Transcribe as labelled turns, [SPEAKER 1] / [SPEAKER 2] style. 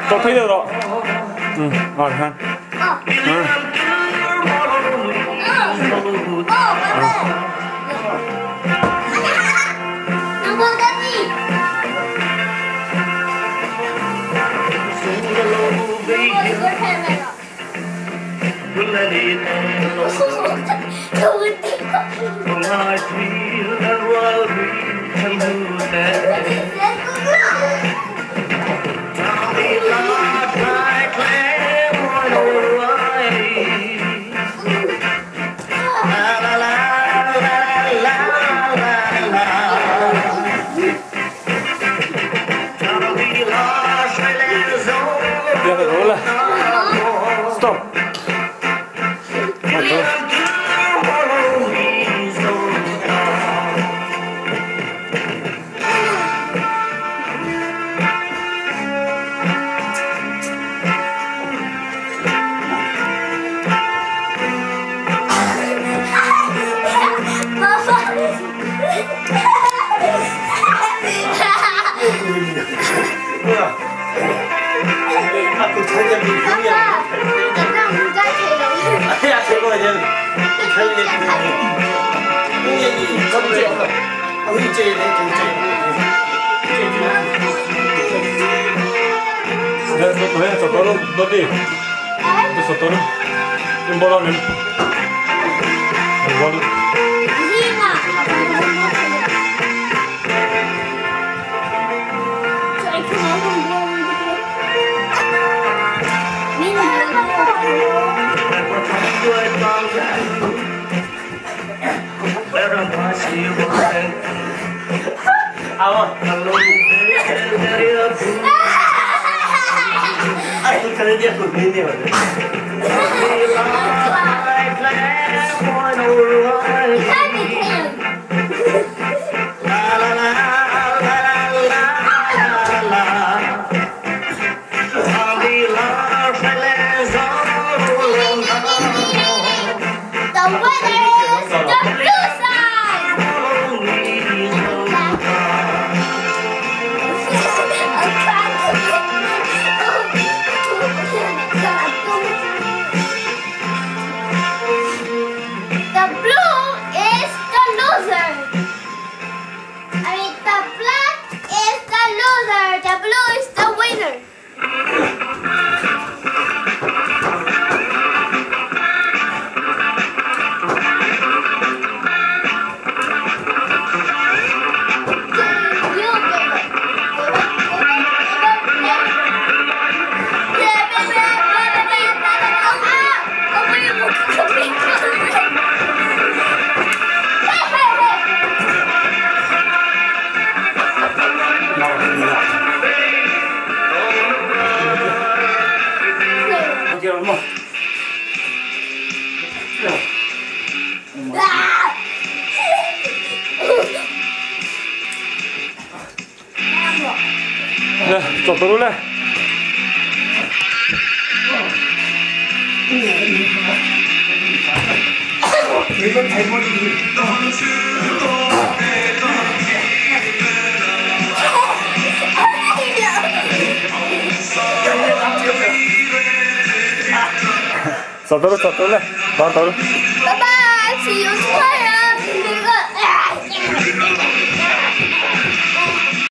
[SPEAKER 1] 走，推着走，嗯，啊，你看，嗯，Stop.
[SPEAKER 2] The winner is the blue side! The blue is the loser. I mean, the black is the loser. The blue is the winner.
[SPEAKER 1] 来，走走路来。走走路，走走来，走走路。
[SPEAKER 2] 拜拜，see you tomorrow.